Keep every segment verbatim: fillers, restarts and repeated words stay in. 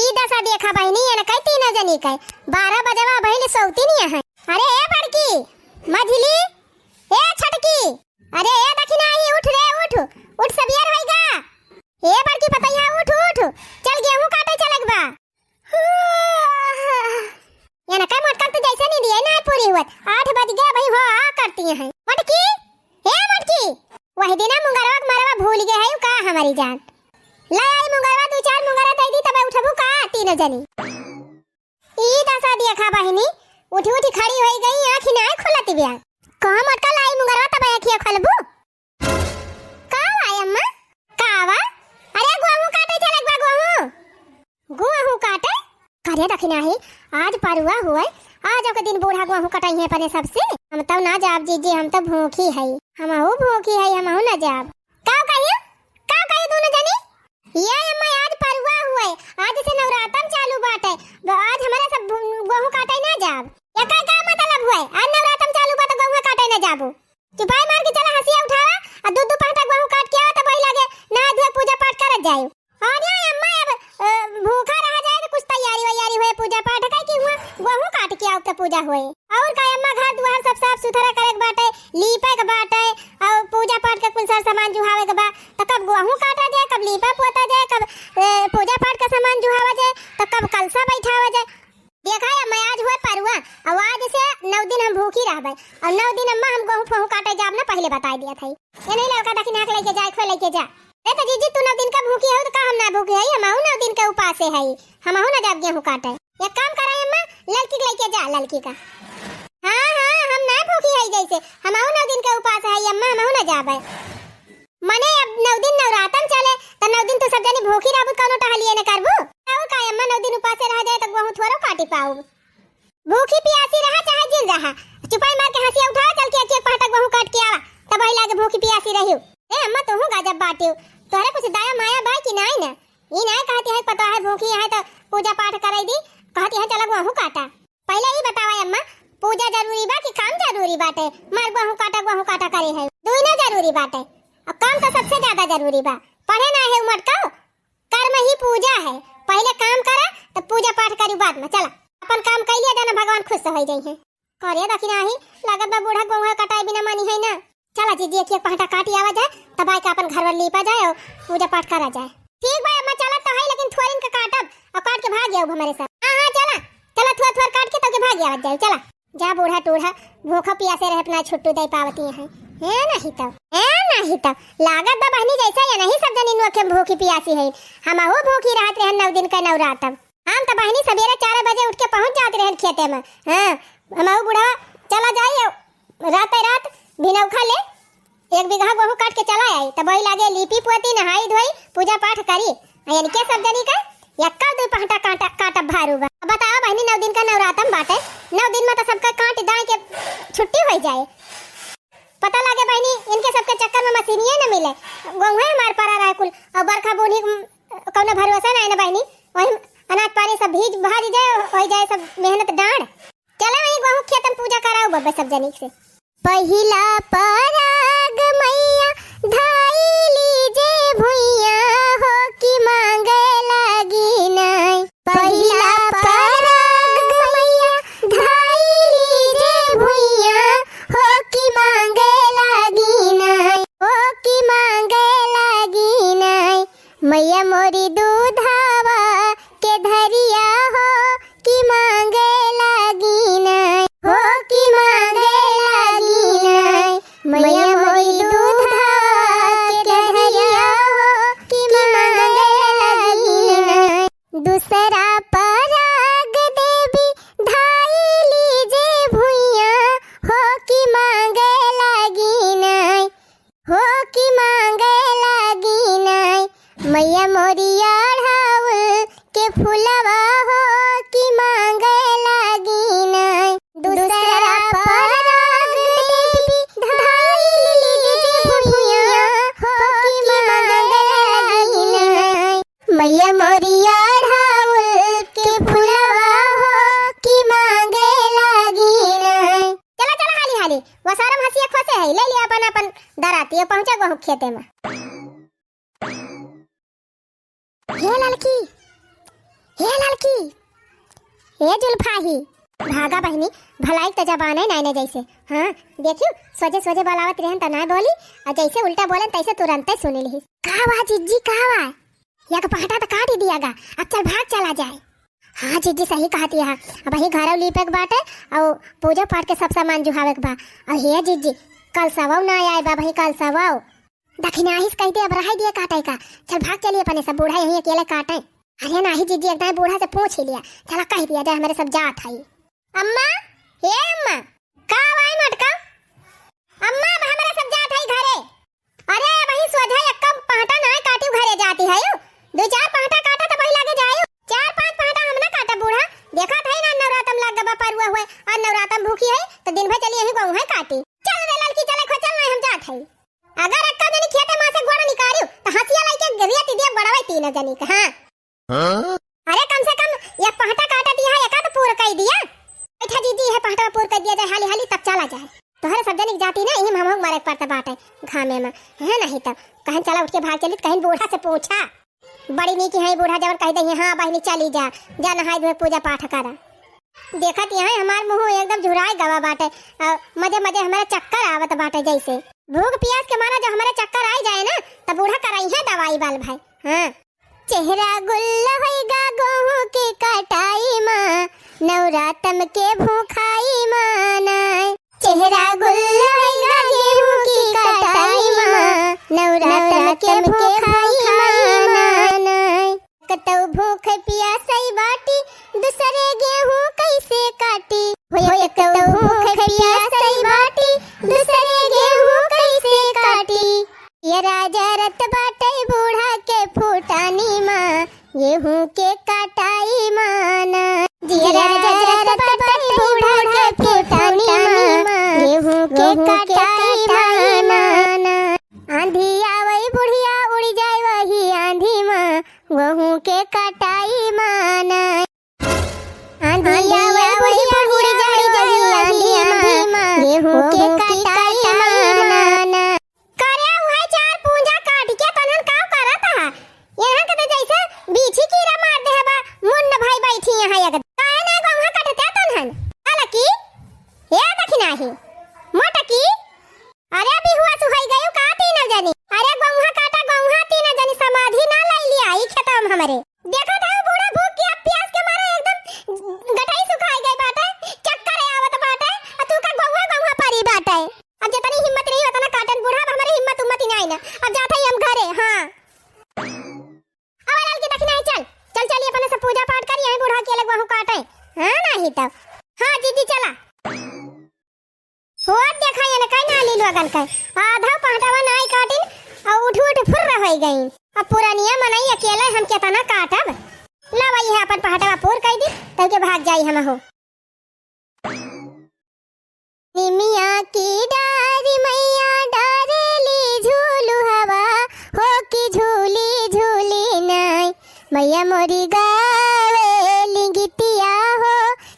ई दसा देखा बहिनी, एनकै तीनों जनी कै। बारह बजवा भइल, सौती नहीं है। अरे ए बड़की, मझली, ए छटकी, अरे ए दखिनाही, उठ रे, उठ, उठ, सबेर होइगा। ए बड़की पतैया, उठ, उठ, चल गेहूं काटे चलक बा। एनकै मोटकन तो जैसे नींदिया ना पूरी हुवत, आठ बज गए भाई हो, आ करती हैं। मोटकी, ए मोटकी, वही दिना मुंगरवा के मरवा भूल गए है का हमारी जान? ले आई मुंगरवा, दू चार मुंगरा दे दी, तबे उठबू का तीनों जनी? ई दसा देखा बहिनी, उठी उठी खड़ी होई गई, आँखी नाय खुलत बिया। कहाँ मोटका लाई मुंगरवा, तबे आँखिया खोलबू? का बा अम्मा? का बा? अरे गोहूं काटे चलक बा, गोहूं। गोहूं काटे? करे दखिनाही, आज परुआ हुए, आज ओके दिन बूढ़ा गोहूं कटइहे अपने सबसे। हम तब ना जाब जीजी, हम तब भूखी हई। हमहू भूखी हई, हमहू ना जाब। का कहियो? का कहियो दोनों जनी? ये अम्मा आज परुआ हुए, आज से नवरातम चालू बाटे, ब-, आज हमारे सब भू-, गोहूं काटे ना जाब। एकर का मतलब हुए? आज नवरातम चालू बा तो गोहूं काटे ना जाबू? चुपाई मार के चला हंसिया उठावा, आ दू दू पहटा गोहूं काट के आवा, तब वही लागे नहा धोए पूजा पाठ करत जाए। और यहाँ अम्मा अब, अ, भूखा रहा जाए तो कुछ तैयारी वैयारी हुए पूजा पाठ का, कि हुआ गोहूं काट के आओ तो पूजा हुए। और का अम्मा, घर दुआर सब साफ सुथरा करे के बाटे, लीपे के बाटे, और पूजा पाठ के कुल सर सामान जुहावे के बा। तो कब गोहूं काटा जाए, कब लीपा पोता जाए, कब, अ, पूजा पाठ का सामान जुहावा जाए, तो कब कलसा बैठावा जाए। देखा अम्मा, आज हुए परुआ, और आज से नौ दिन हम भूखी रहबे, और नौ दिन अम्मा हम गोहूं फोहूं काटे जाब ना, पहले बताई दिया था। ये नहीं लड़का दखिनाक लेके जाए, खोए लेके जा। अरे तो जीजी, तू नौ दिन का भूखी हो तो का हम ना भूखी हई? हमहू नौ दिन के उपासे हई, हमहू ना जाब गेहूं काटे। एक काम करे अम्मा, ललकी के लेके जा, ललकी का। हाँ हाँ, हम ना भूखी हई जैसे, हमहू नौ दिन के उपास हई अम्मा, हमहू ना जाबे। मने अब नौ दिन नवरातन चले, त नौ दिन तू सब जनी भूखी रहबू, कौनो टहलिए न करबू? और का अम्मा, नौ दिन उपासे रह जाए तो गोहूं थोड़ो काटी पाऊ। भूखी पियासी रहा चाहे जिन रहा, चुपाई मार के हंसिया उठावा, चल के एक एक पहटा गोहूं काट के आवा, तब वही लागे भूखी पियासी रहियो। ए अम्मा, तोहू गजब बाटियो, तोहरे कुछ दया माया बा कि नाई न? ई नाई कहती है पता है भूखी है तो पूजा पाठ कराई दी, कहती है चला गोहूं काटा। पहले ई बतावा अम्मा, पूजा जरूरी बा कि काम जरूरी बाटे? मार गोहूं काटा, गोहूं काटा करे है, दुइनो जरूरी बाटे। और काम तो सबसे ज्यादा जरूरी बा। पढ़े ना है उमर का, कर्म ही पूजा है। पहले काम करा, तब पूजा पाठ करी बाद में। चला, अपन काम कर लिया जाना, भगवान खुश हो जाई है। करे दखिनाही, लागत बा बूढ़ा गोहूं कटाई बिना मानी है ना। चला जीजी, एक एक पहटा काटी आवा जाए, तब आके अपन घरवा लीपा जाए और पूजा पाठ करा जाए। ठीक बा अम्मा, चला तो है, लेकिन थोरिन का काटब और काट के भाग जाओ हमारे साथ। हाँ हाँ, चला चला, थोर थोर काट के तब के भाग जावत जाए। चला जा बूढ़ा टूढ़ा, भूखा पियासे रहे अपना छुट्टू दे पावती है। है नहीं तो, है नहीं तो, लागत बा बहनी जैसा ये नहीं सब जनी नोखे भूखी पियासी है। हमहू भूखी रहत रहन नौ दिन का नवरातम। हम तो बहिनी सबेरे चार बजे उठ के पहुँच जात रहन खेते में। हाँ, हमहू बुढ़वा चला जाई, रात रात भिनौखा ले एक बीघा गोहूं काट के चला आई, तब वही लागे लीपी पोती, नहाई धोई, पूजा पाठ करी। आ इनके सब जनी का एक्का दू पहटा काटा, काटब भारू बा। अब बताओ बहिनी, नौ दिन का नवरातम बाटे, नौ दिन में तो सबका काट दाए के छुट्टी हो जाए। पता लागे बहिनी, इनके सबके चक्कर में मशीनिए न मिले, गोहुए हमार परा रहे कुल, और बरखा बूनी कौनो भरोसा नहीं ना बहिनी, वही अनाज पानी सब भीज भाज जाए, हो जाए सब मेहनत डांड। चला वही गोहूं खेतन पूजा कराओ बब्बे सब जनी से। पहिला पराग मैया धाई लीजे भुइया हो कि मांगे लागी नाई। पहिला पराग मैया धाई लीजे भुइया हो कि मांगे लागी नाई, हो कि मांगे लागी नाई। मैया मोरी दूधावा के धरिया हो कि मांगे लागी नाई, हो कि मांगे लागी नाई। मैया मोरी दूधावा के धरिया हो कि मांगे लागी नाई। दूसरा पराग देवी धाई लीजे भुइया हो कि मांगे लागी नाई, हो कि मांगे लागी नाई। मैया मोरी अढ़ाउल के फुलवा हो कि मांगे लागी नाई। दूसरा पराग देवी धाई लीजे भुइया हो कि मांगे लागी नाई। मैया मोरी अढ़ाउल के फुलवा हो कि मांगे लागी नाई। चला चला हाली हाली, वो सारा हंसिया खोसे है, ले लिया अपन अपन दराती, पहुंचा गोहूं खेते में। हे ललकी, हे ए जुल्फाही, भागा बहिनी, भलाई त जबाने नाई ने जैसे। हाँ, देखियो, सोझे सोझे बोलावत रहन त ना बोली, अउर जैसे उल्टा बोलन तैसे तुरंते सुनी लिहिस। का हुआ जिज्जी, का हुआ? या के पहटा त काट ही दिया गा, अब चल भाग चला जाए। हाँ जिज्जी, सही कहत हया। अबहीं घरौ लीपे के बाटे, अउर पूजा पाठ के सब सामान जुहावे के बा। अउर हे जिज्जी, कलसवौ ना आए बा, अबहीं कलसवौ। दखिनाही से कहि दे, अब रहै दिया काटै का। चल भाग चली अपने, सब बूढ़ा यहीं अकेले काटै। अरे नाही जिज्जी, एक दाईं बूढ़ा से पूछ ही लिया। चला कहि दिया जाए, हमरे सब जात हई। अम्मा, हे अम्मा, का भाई मटका? अम्मा, अब हमरे सब जात हई घरे। अरे, अबहीं सोझा एक्का पहटा नाई काटिउ, घरे जाती हइउ। दुइ चार पहटा काटा त वही लगे जाइउ। चार पाँच पहटा हम ना काटा बूढ़ा। देखत हई ना नवरातम लग गबा परुआ हुए, अउर नवरातम भूखी हई, त दिन भर चली यहीं गोहूँ काटी। चल रे ललकी, चले खो, चल नाई हम जात हई। अगर एक्का जनी खेते मा से गोड़ निकारिउ, त हंसिया लइके गिरिया ती दिया बड़ावे तीन जनी के, हाँ। हाँ? अरे कम से कम एक पहटा काटा दिया, एका त पूर कइ दिया। बैठा जिज्जी, इहे पहटा पूर कइ दिया जाए हाली हाली, तब चला जाए। तोहरे सब जनी के जाती ना, इही में हमहू मरे के पड़त बाटे घामे मा। है नहीं तब कहीं चला उठ के भाग चली, कहीं बूढ़ा से पूछा। बड़ी नीक है बूढ़ा, जवन कहि दे, हाँ बहिनी चली जा, जा नहाई धोए पूजा पाठ करा। देखत हया हमार मुँह एकदम झुराए गवा बाटे, अउर मजे मजे हमरे चक्कर आवत बाटे जैसे। भूख पियास के मारा जब हमरे चक्कर आइ जाए ना, त बूढ़ा करइहैं दवाई बाल भाई। हाँ। चेहरा गुल्ल होइगा गोहूँ के कटाई मा, नवरातम के भूखाई मा नाय। चेहरा गुल्ल होइगा गेहूँ की कटाई मा, नवरातम के भूखाई मा नाय। कतौ भूख पियासई बाटी, दूसरे गेहूँ कैसे काटी? हो एक तो भूख पियासई बाटी, दूसरे गेहूँ कैसे काटी? ये राजा रत बाटै बूढ़ा के फूटानी मा, गेहूँ के कटाई मा ना। ये राजा रत बाटै बूढ़ा के फूटानी मा, गेहूँ के कटाई मा ना। आंधी आवै बुढ़िया उड़ि जाए वही आंधी मा, गेहूँ के कटाई मा ना। आंधी आवै बुढ़िया उड़ि जाए वही आंधी मा, गेहूँ के कटाई मा ना। करे उहै चार पूंजा काटि के तोहन काउ करत हा? यहाँ के त जैसे बीछी कीरा मार देहे बा, मुन्न भाई बैठी यहाँ एक। काहे ना गोहूँ कटते तोहन? अलकी, ए दखिनाही, मोटकी, अरे बिहुआ सुहाई गयू का तीनों जनी? अरे गोहूँ काटा गोहूँ तीनों जनी, समाधि ना लइ लिया ई खेतवा में हमरे। देखत हउ बूढ़ा भूख के, अब पियास के मारे एकदम गटई सुखाई गई बाटे, चक्कर आवत बाटे, आ तू का गोहूँ गोहूँ परी बाटे। अब जितनी हिम्मत रही उतना काटन बूढ़ा, अब हमरे हिम्मत उम्मत ही नाई ना। अब जात हई हम घरे, हाँ। अब ललकी दखिनाही चल, चल चली अपने से पूजा पाठ करी, यहीं बूढ़ा के लगवा हूँ काटे। हाँ नाही तब। हाँ जिज्जी चला। होत देखा ये ना कहीं नाली लोगन कहीं। आधा पहटवा नाई काटिन, और उठ उठ फुर्र होई गई। अब पुरनिया मनई अकेले हम केतना काटब? लावा ये अपन पहटवा पूर कई दी, तब के भाग जाई हम हो। निमिया की डारी मैया डारेली झूलू हवा, हो कि झूली झूली नाई। मैया मोरी गावेली गीतिया हो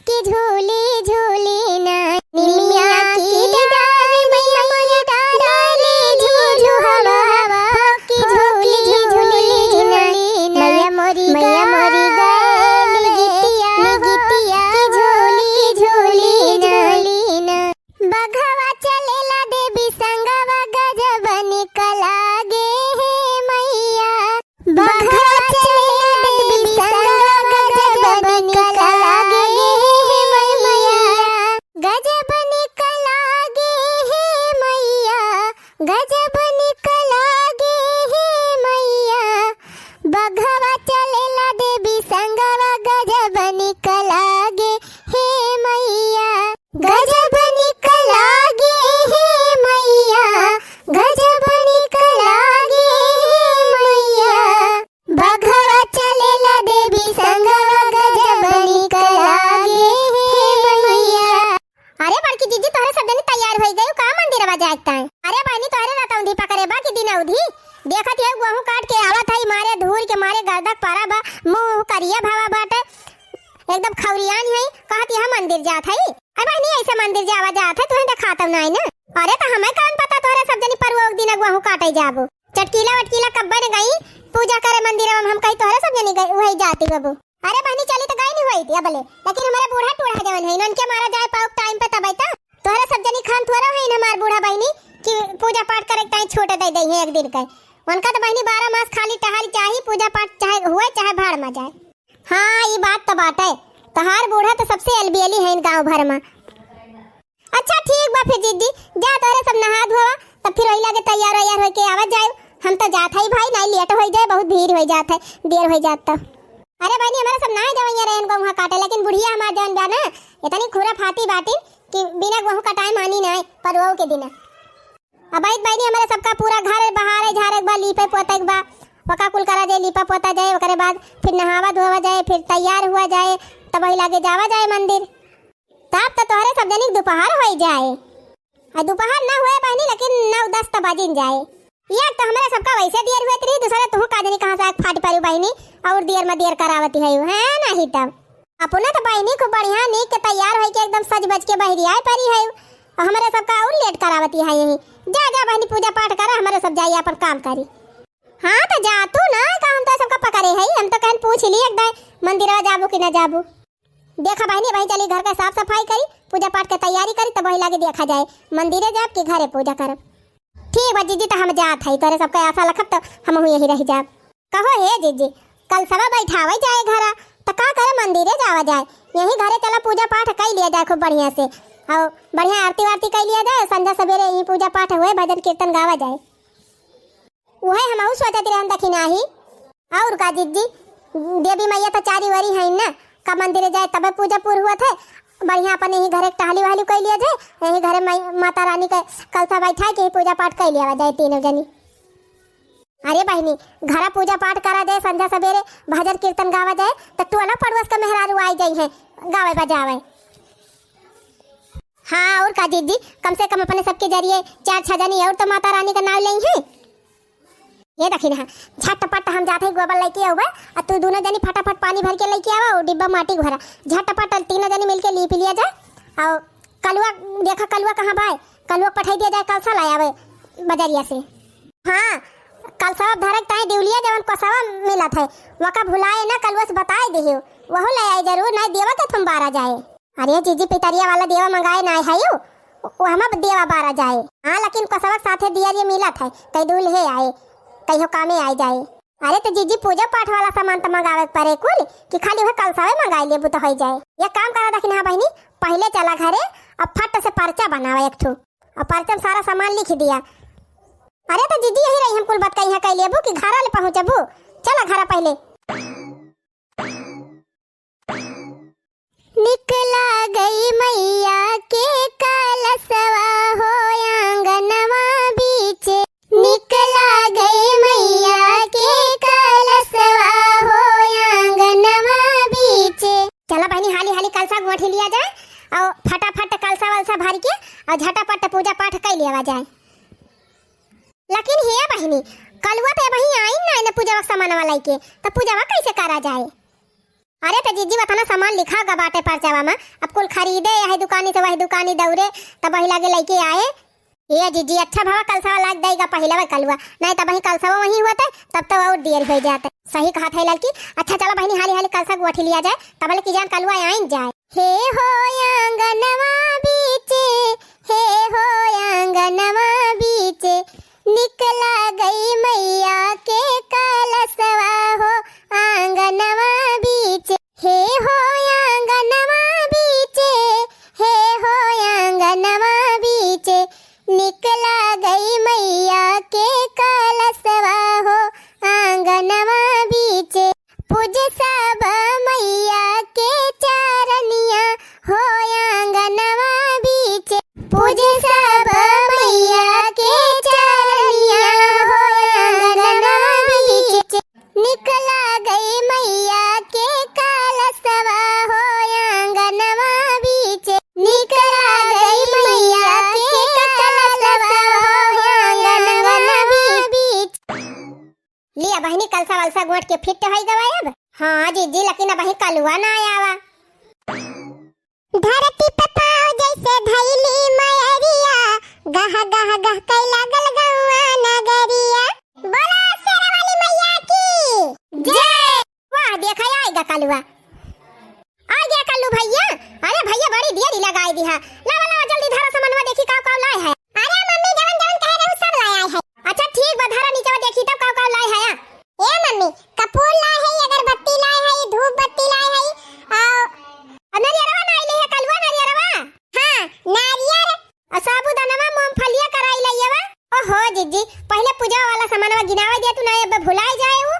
कि झूली झूली नाई। निमिया की डारी मैया मोरी डारेली झूलू हवा, हो कि झूली झूली नाई। मैया मोरी गावेली गीतिया हो कि झूली झूली नाई। बघवा चलेला देवी संगवा गजब निक लागे हे मैया। बघवा चलेला देवी संगवा गजब निक लागे हे मैया। गजब निक लागे हे मैया, गजब निक लागे हे मैया। बघवा चलेला देवी संगवा गजब निक लागे हे मैया। गजब निक लागे हे मैया, गजब निक लागे हे मैया। बघवा चलेला देवी संगवा गजब निक लागे हे मैया। अरे बड़की जिज्जी, तोहरे सब जनी तैयार होई गयू का मंदिरवा जाए के ताई? अरे बहिनी, तोहरे रतौंधी पकड़े बा कि दिनौधी? देखत हई गोहूँ काट के आवत हई, मारे धूर के मारे गर्दक परा बा, मुँह करिया भवा बाटे। एकदम खौरियान है, कहत यहाँ मंदिर जात है। अरे बहिनी, ऐसे मंदिर जावा जात है, तुहें देखात नाई ना। अरे तो हमें कौन पता तोहरे सब जनी परुआ दिन गोहूँ काटे जाबो। चटकीला वटकीला कब्बे न गई पूजा करे मंदिर में, हम कही तोहरे सब जनी गई, वही जाती बाबू। अरे बहिनी, चली त गई नहीं हुई थी अबले, लेकिन हमारे बूढ़ा टूढ़ा जवन है, इनके मारा जाए पाउक टाइम पे तबई त। तोहरे सब जनी खान थोड़ा है हमार बूढ़ा बहिनी कि पूजा पाठ करे के टाइम छूट दे दे है एक दिन के। उनका तो बहिनी बारह मास खाली टहल चाही, पूजा पाठ चाहे हुए चाहे भाड़ में जाए। हाँ, ई बात तो बाटे। तोहार बूढ़ा तो सबसे अलबेली है इन गाँव भर में। अच्छा ठीक बा फिर जिज्जी, जा तोहरे सब नहा धोवा, तब फिर वही लागे तैयार वैयार होके आवा जाए। हम तो जात हई भाई, नहीं लेट हो जाए, बहुत भीड़ हो जात है, देर हो जात तो। अरे बहिनी, हमारे सब नाय जवैया रहन गोहुआ काटे, लेकिन बुढ़िया हमार जवन बा ना, इतनी खुरा फाती बाटिन कि बिना गोहूँ कटाए मानी नाय, परवो के दिन। अब आई बहिनी, हमारे सबका पूरा घर बहारे झारे के बा, लीपे पोते के बा, ओका कुल करा जाए, लीपा पोता जाए, ओकरे बाद फिर नहावा धोवा जाए, फिर तैयार हुआ जाए, तब वही लागे जावा जाए मंदिर। तब तो तोहरे सब जनी के दोपहर होई जाए। आ दोपहर ना हुए बहिनी, लेकिन नौ दस तो बजिन जाए। एक तो हमारे सबका वैसे देर हुए रही, दूसरे तुहू का जनी कहाँ से आके फाट पड़ी बहिनी, और देर में देर करावती है, है नहीं तब। अपना तो बहिनी खूब बढ़िया नीक के तैयार होई के एकदम सज बज के बहरी आए परी है, और हमारे सबका और लेट करावती है यही। जा, जा बहिनी, पूजा पाठ करा, हमारे सब जाइए अपन काम करी। हाँ, तो जा तू ना, का हम तो सबका पकड़े है, हम तो कहन पूछ ली एक दाई, मंदिरवा जाबू कि ना जाबू। देखा बहिनी, बहिन चली घर का साफ सफाई करी, पूजा पाठ के तैयारी करी, तब वही लागे देखा जाए, मंदिरे जाब कि घरे पूजा करब। ठीक बा जिज्जी, तो हम जात हई, तोरे सबका आशा रखब, तो हम यही रह जाब। कहो हे जिज्जी, कलसवा बैठावे जाए घरा, तो का करे मंदिरे जावा जाए, यही घरे चला पूजा पाठ कई लिया जाए खूब बढ़िया से, और बढ़िया आरती वारती कई लिया जाए, संझा सवेरे यही पूजा पाठ हुए, भजन कीर्तन गावा जाए। उहे हमहू सोचत रहन दखिनाही। और का जिज्जी, देवी मैया तो चारी ओरी है ना, का मंदिर जाए तबे पूजा पूर हुआ थे। बढ़िया अपन यही घरे टहली वहली कई लिया जाए, यही घरे माई, माता रानी के कलसा बैठा के ही पूजा पाठ कई लिया जाए तीनों जनी। अरे बहिनी, घरा पूजा पाठ करा जाए, संझा सवेरे भजन कीर्तन गावा जाए, तो टोला पड़ोस का मेहरारू आई जाई है गावे बजावे। हाँ, और का जिज्जी, कम से कम अपने सबके जरिए चार छह जनी और तो माता रानी का नाम लेई है। ये देखी ना, झटपट हम जात हई गोबर लेके आवे, आ तू दोनों जनी फटाफट पानी भर के लेके आवा, और डिब्बा माटी भरा, झटपट तीनों जनी मिलके लीप लिया जाए, और कलुआ, देखा कलुआ कहाँ बाय, कलुआ पठाई दिया जाए, कलसा ले आवे बजरिया से। हाँ, कलसा धरक ताई दिवलिया जवन कोसवा मिलत है, वका भुलाए ना, कलुआ से बताए दिहियो, वहू ले आई जरूर, नहीं देवा के तुम बारा जाए। अरे जिज्जी, पितरिया वाला देवा मंगाए ना है यू, वो हम देवा बारा जाए। हाँ, लेकिन कोसवा के साथे दिया ये मिलत है, कई दूल हे आए, कई हो कामे आए जाए। अरे तो जिज्जी, पूजा पाठ वाला सामान तो मंगावे के पड़े कुल, कि खाली वह कलसावे मंगाए लेबू तो हो जाए। ये काम करा दखिन, हाँ बहिनी, पहले चला घरे, अब फट से पर्चा बनावा एक ठो, और पर्चा में सारा सामान लिख दिया। अरे तो जिज्जी, यही रही, हम कुल बात कहीं कह लेबू कि घरा ले पहुँचबू। चला घरा पहले। निकला गई मैया के कलसवा हो आंगनवा बीचे, निकला गई मैया के कलसवा हो आंगनवा बीचे। चला बहिनी, हाली हाली कलसा गोठी लिया जाए और फटाफट कलसा वलसा भर के और झटापट पूजा पाठ कर लिया जाए। लेकिन हे बहिनी, कलुआ तो अबहीं आइन ना, ना पूजावा के सामानवा लेके, तो पूजावा कैसे करा जाए? अरे तो जिज्जी, वतना सामान लिखा गा बाटे पर्चावा में, अब कुल खरीदे, यही दुकानी से वही दुकानी दौड़े, तब वही लागे लेके आए। ए जिज्जी, अच्छा भवा कलसावा लाग देगा पहिले वही कलुआ, नहीं तब वही कलसावा वही होते, तब तो और देर हो जाते। सही कहा था लड़की। अच्छा चला बहिनी, हाली हाली कलसा गोठी लिया जाए, तब ले की जान कलुआ आइन जाए। हे हो आंगनवा बीचे, हे हो आंगनवा बीचे, निकला गई मैया के कलसवा हो आंगनवा बीचे। हे हो आंगनवा बीचे, हे हो आंगनवा बीचे, निकला गई मैया के कलसवा हो आंगनवा बीचे। पूजे सब मैया के चरनिया हो आंगनवा बीचे। पूजे सब मैया के चरनिया हो आंगनवा बीचे। निकला गई मैया के कलसवा हो आंगनवा बीचे। निकला गई मैया के कलसवा हो आंगनवा बीचे। लिया बहिनी, कलसा वलसा गोठ के फिट होई गवा अब। हाँ जिज्जी, लेकिन अबहीं कलुआ ना आवा। धरती पे पाँव जैसे धैली मयरिया, गह गह गह कै लागल गौआ नगरिया। बोला शेरा वाली मैया की जय। वाह, देखा आई कलुआ। आ गया कल्लू भैया। अरे भैया, बड़ी देरी लगाई दिहा। लावा, लावा, जल्दी धरा सामानवा, देखी काव काव लाए है। अरे मम्मी, जवन जवन कहे रहू सब लाए आए है। अच्छा ठीक बा, धरा नीचे देखी तब काव काव लाए है। ए मम्मी, कपूर लाए है, अगरबत्ती लाए है, धूप बत्ती लाए है, आ, आ नरियरवा ना आइले है कलुआ, नरियरवा। हाँ, नारियर। आ साबूदानवा, मूंगफलिया, कराई लइयवा। ओहो जिज्जी, पहिले पूजा वाला सामानवा गिनावे दे तू, ना अब भुलाई जाए उ।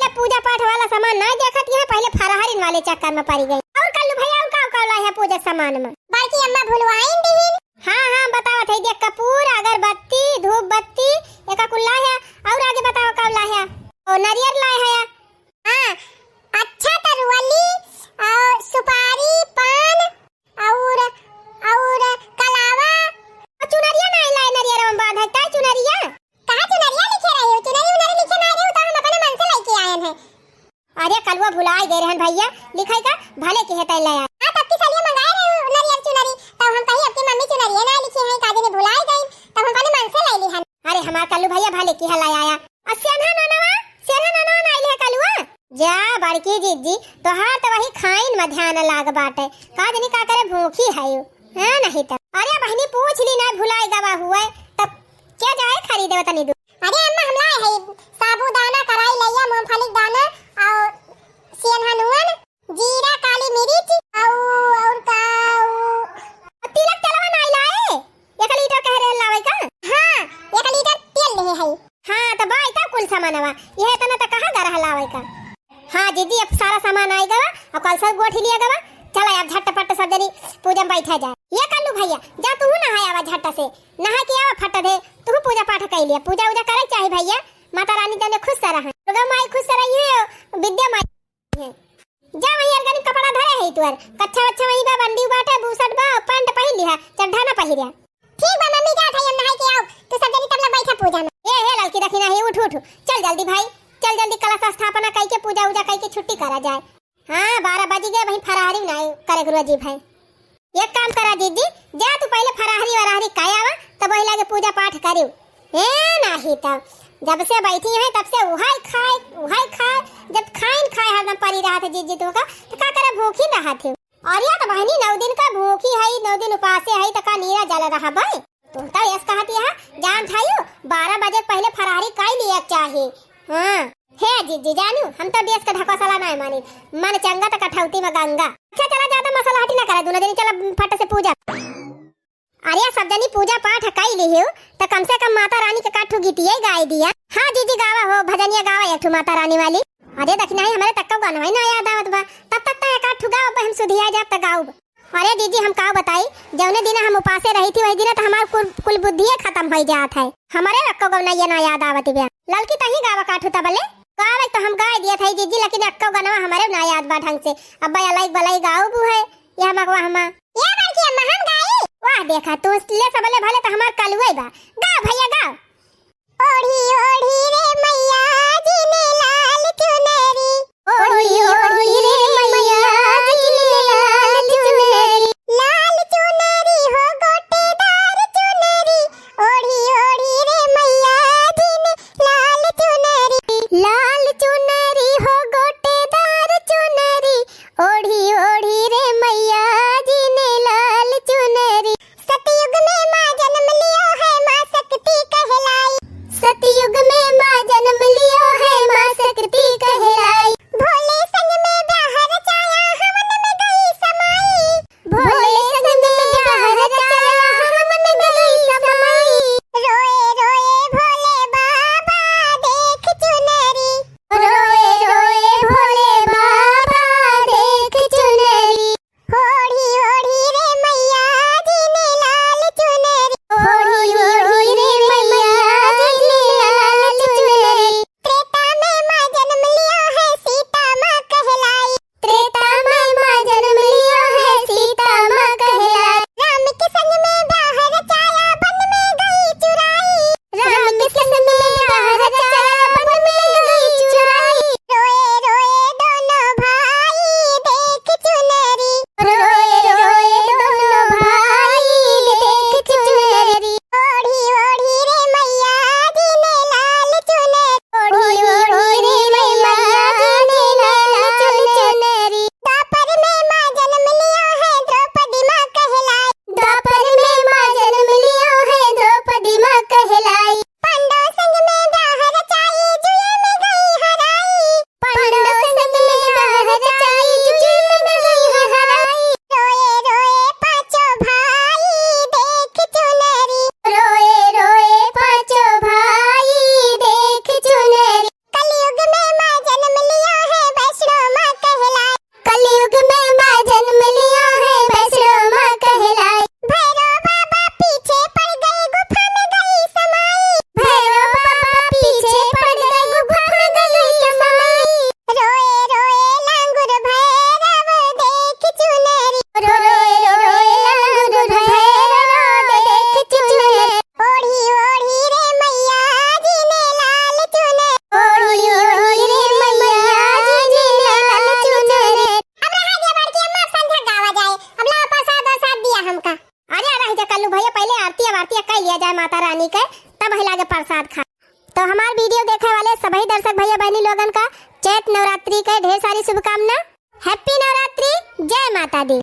ले पूजा पाठ वाला सामान ना देखत है, पहिले फरहरिन वाले चक्कर में पड़ी गई। और कल्लू भैया, और का का लाए है पूजा सामान में? बड़की अम्मा भुलवाइन दीन। हाँ हाँ, बतावत है, देख, कपूर, अगरबत्ती, धूप बत्ती, एका कुल लाए है। और आगे बताओ का लाए है? ओ नरियर लाए है। हाँ, अच्छा तरुअली, आ, सुपारी, पान, और, और कलावा। और चुनरिया नाहीं लाए, नरियरवा में बांधे, का चुनरिया? कहाँ चुनरिया लिखे रहे हो? चुनरी उनरी लिखे नाहीं रहे हो, तो हम अपने मन से लेके आए हैं। अरे कलुआ भुलाए गए रहन भैया, लिखाई का भले के हेतै ले आए। हाँ, तब की सलिया मंगाए रहे हो नरियर चुनरी, तब हम कहीं अपनी मम्मी चुनरिया ना लिखे हैं, का जाने भुलाए गई, तब हम अपने मन से ले ली हन। अरे हमार कल्लू भैया भले के हेतै ले आया। आ सेन्हा ननवा, सेन्हा ननवा ना आइल है कलुआ? जा बड़की जिज्जी, तोहार तो वही खाइन में ध्यान लाग बाटे, का जानी का करे भूखी है यू, हाँ नहीं तो। अरे बहिनी पूछ ली ना, भुलाई गवा हुए, तब क्या जाए खरीदे तनी दूर। अरे अम्मा हम लाए है साबूदाना, कराई लइया, मूंगफली दाना और सेन्हा नून, जीरा, काली मिर्च, और, और का, और तिलक तेलवा नाहीं लाए? एक लीटर कह रहे लावे का? हाँ, एक लीटर तेल ले है। हाँ, तो बाई तब कुल सामानवा, यह इतना तो कहाँ गरह लावे का? हाँ जिज्जी, अब सारा सामान आई गवा, अब कल से गोठी लिया गवा। चला अब झटपट सब जनी पूजा में बैठा जाए। ये कल्लू भैया, जा तू नहाए आवा झट से, नहा के आवा फट दे, तू पूजा पाठ कर लिया, पूजा उजा करे चाही भैया, माता रानी जने खुश से रहे, दुर्गा माई खुश से रही है, विद्या माई है। जा वही अलगनी कपड़ा धरे है तुअर, कच्छा वच्छा वही बा, बंडी बाटे, बूसट बा, पैंट पहिर लिहा, चड्ढा ना पहिरिया। ठीक बा मम्मी, जा थाई हम नहाई के आओ, तू सब जनी तब लग बैठा पूजा में। ए हे लड़की दखिना है, उठ उठ, चल जल्दी भाई, चल जल्दी कलश स्थापना कई के पूजा उजा कई के छुट्टी करा जाए। हाँ बारह बजी गए, वही फरारी ना करे गुरुआ जी भाई। एक काम करा दीदी, जा तू पहिले फराहरी वराहरी खाए आवा, तब वही लागे पूजा पाठ करियो। ए नाही तब, जब से बैठी है तब से उहाई खाए, उहाई खाए, जब खाइन खाए हरदम परी रहत है जीजी तू का, तो का करे भूखी रहत है। और या तो बहनी नौ दिन का भूखी है, नौ दिन उपासे है, तो का नीरा जल रहा बे? तू तो यस कहत है, जान थायू, बारह बजे के पहिले फराहरी खाई लिए के चाही। हाँ। हे जीजी जानू, हम तो देश का ढकोसला नाय मानी, मन चंगा तो कठौती में गंगा। अच्छा चला, ज्यादा मसला हटी ना करा, दूना दिन चला फट से पूजा। अरे सब जनी पूजा पाठ कई ली हो, तो कम से कम माता रानी के काठू गीतिये गाय दिया। हाँ जीजी गावा हो, भजनिया गावा एक ठू माता रानी वाली। अरे दखिना ही हमारे तक्का गाना ही ना याद आवत बा, तब तक तो एक आध ठू गाओ, हम सुधिया जाब तो गाउब। अरे दीदी, हम का बताई, जौने दिन हम उपासे रही थी, वही दिन तो हमार कुल, कुल बुद्धिये खत्म हो जात है। हमारे रक्को गौनैया ना याद आवत बा। ललकी तही गावा काठू तबले। गावे तो हम गाय दिया था जीजी, लेकिन अक्को गनवा हमारे ना याद बा ढंग से। अब्बा अलग बलई गाऊ बू है, या मगवा हमा। ये बड़की अम्मा हम गाई। वाह देखा, तू ले सबले भले तो हमार कलुए बा। गाओ भैया गाओ। ओढ़ी ओढ़ी रे मैया जी ने लाल चुनरी। ओढ़ी ओढ़ी रे मैया जी ने लाल चुनरी। लाल चुनरी हो गोटेदार चुनरी। ओढ़ी ओढ़ी रे मैया जी ने लाल चुनरी। लाल चुनरी हो गोटेदार चुनरी। ओढ़ी ओढ़ी रे मैया जी ने लाल चुनरी। सतयुग में माँ जन्म लियो है, माँ शक्ति कहलाई। सतयुग में माँ जन्म लियो है, माँ शक्ति कहलाई। भोले संग में का। अरे रह जा कल्लू भैया, पहिले आरती अब आरती कइ लिया जाए माता रानी के, तब ही लागे प्रसाद खा। तो हमार video देखे वाले सभी दर्शक भैया बहनी लोगन का चैत नवरात्रि के ढेर सारी शुभकामना। Happy नवरात्रि, जय माता दी।